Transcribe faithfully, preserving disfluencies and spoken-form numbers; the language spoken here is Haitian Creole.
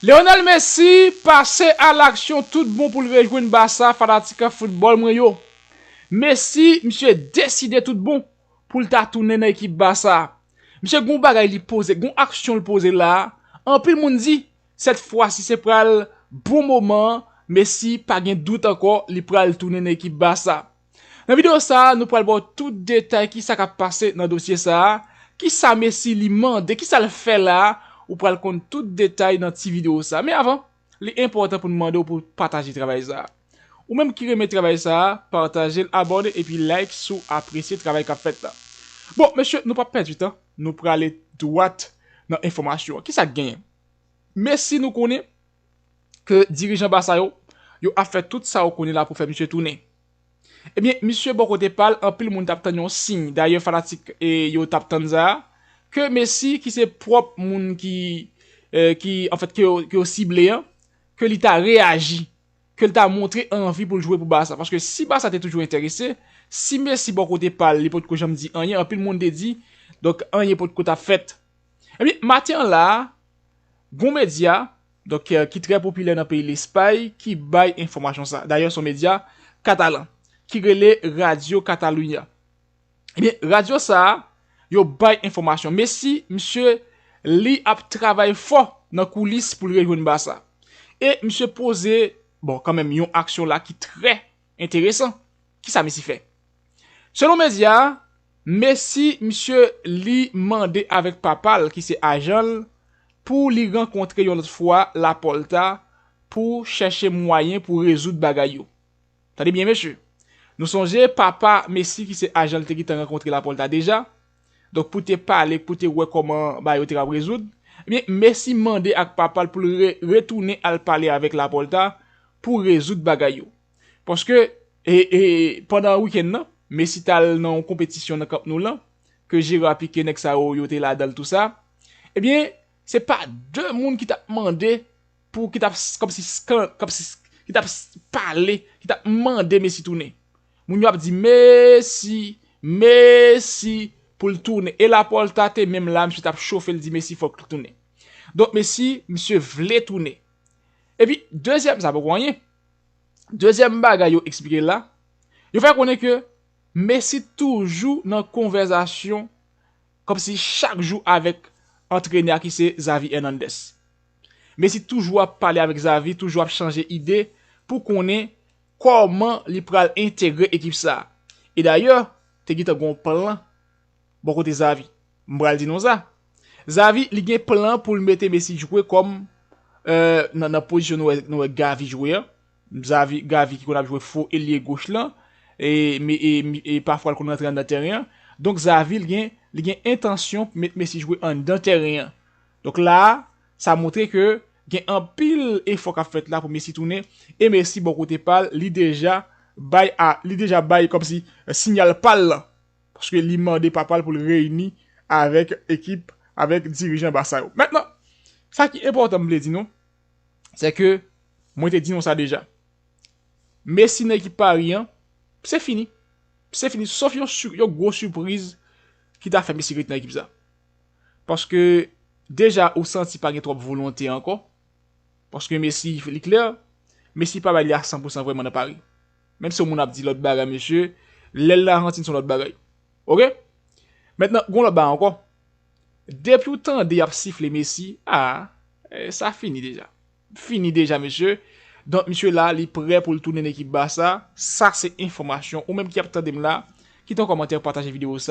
Lionel Messi pase a laksyon tout bon pou l rejwenn Barça, fanatik foutbòl mwen yo. Messi, misye deside tout bon pou l ta tounen nan ekip Barça. Misye gon bagay li poze, gon aksyon l poze la. Anpil moun di, sèt fwa si se pral bon moman, Messi pa gen dout ankò, li pral tounen nan ekip Barça. Nan videyo sa a, nou pral ba w tout detay kisa k ap pase nan dosye sa a, kisa Messi li mande, kisa l fè la a, ou pral konn tout detay nan ti videyo sa a. Men avan, li enpòtan pou n mande w pou w pataje travay sa a. Ou menm ki renmen travay sa a, pataje l, abòne epi like si w apresye travay k ap fèt la. Bon, mesye, nou p ap pèdi tan, nou prale dwat nan enfòmasyon an. Kisa k genyen? Messi, nou konnen ke dirijan Barça yo, yo ap fè tout sa yo konnen la pou fè misye tounen. Ebyen, misye bò kote pa l, anpil moun t ap tann yon siy. Dayè, fanatik e yo t ap tann sa a, ke Messi, ki se pwòp moun ki, e, ki, anfèt, ke yo, ke yo sible an, ke li ta reyaji, ke li ta montre anvi pou l jwe pou Barça. Paske si Barça te toujou enterese, si Messi bò kote pa l, li potko janm di anyen, anpil moun te di, donk, anyen potko t ap fèt. Ebyen, maten an la a, gon medya, donk, e, ki trè popilè nan peyi Lespay, ki bay enfòmasyon sa. Dayè, se yon medya katalan, ki rele Radio Catalunya. Ebyen, radyo sa a, yo bay enfòmasyon. Messi, misye, li ap travay fò nan koulis pou l rejwenn Barça. E misye poze, bon, kanmenm, yon aksyon la ki trè enteresan. Kisa Messi fè? Selon medya a, Messi, misye, li mande avèk papa l, ki se ajan l, pou li rankontre yon lòt fwa Laporta pou chèche mwayen pou rezoud bagay yo. Tande byen, mesye. Nou sonje papa Messi ki se ajan l te gentan rankontre Laporta deja. Donk, pou te pale, pou te wè kòman bagay yo te ka rezoud. Ebyen, Messi mande ak papa l pou l re-, retounen al pale avèk Laporta pou rezoud bagay yo. Paske, e, e, pandan wikenn nan, Messi t al nan yon konpetisyon nan Camp Nou lan, ke Gerard Piqué, nèg sa yo, yo te ladan l, tou sa. Ebyen, se pa de moun ki t ap mande pou, ki t ap s-, kòmsi skan-, kòmsi s-, ki t ap s-, pale, ki t ap mande Messi tounen. Moun yo ap di, "Messi, Messi," pou l tounen. E Laporta te menm la, misye t ap chofe l, di, "Messi, fòk l tounen." Donk, Messi, misye vle tounen. Epi, dezyèm, sa poko anyen. Dezyèm bagay yo eksplike la, yo fè konnen ke Messi toujou nan konvèsasyon, kòmsi chak jou, avèk antrenè a ki se Xavi Hernandez. Messi toujou ap pale avèk Xavi, toujou ap chanje ide pou konnen kòman li pral entegre ekip sa a. E dayè, te gentan gon plan bò kote Xavi. M pral di nou sa. Xavi, li gen plan pou l mete Messi jwe kòm, e, nan, nan pozisyon nou wè, nou wè Gavi jwe an. Xavi, Gavi ki konn ap jwe fo elye goch lan, e, e, e pafwa l konn rantre anndan teren an. Donk, Xavi, li gen, li gen entansyon pou met Messi jwe anndan teren an. Donk la a, sa montre ke gen anpil efò k ap fèt la pou Messi tounen, e Messi, bò kote pa l, li deja bay a, li deja bay kòmsi, e, siyal pa l lan. Paske li mande papa l pou l reyini avèk ekip, avèk dirijan Barça yo. Mentnan, sa ki enpòtan m vle di nou, se ke mwen te di nou sa deja. Messi nan ekip Paris an, se fini. Se fini, sof yon, su-, yon gwo sipriz ki ta fè Messi ret nan ekip sa. Paske deja ou santi pa gen twòp volonte ankò. Paske Messi, li klè, Messi pa bay li a san pou san vrèman nan Paris. Menm si yon moun ap di lòt bagay, mesye, lè l Lajantin se yon lòt bagay. Oke? Mentnan, gon lòt bagay ankò. Depi w tande y ap sifle Messi, a, e, sa fini deja. Fini deja, mesye. Donk, misye la, li prè pou l tounen nan ekip Barça. Sa se enfòmasyon. Ou menm ki ap tande m la, kite yon kòmantè, pataje videyo sa.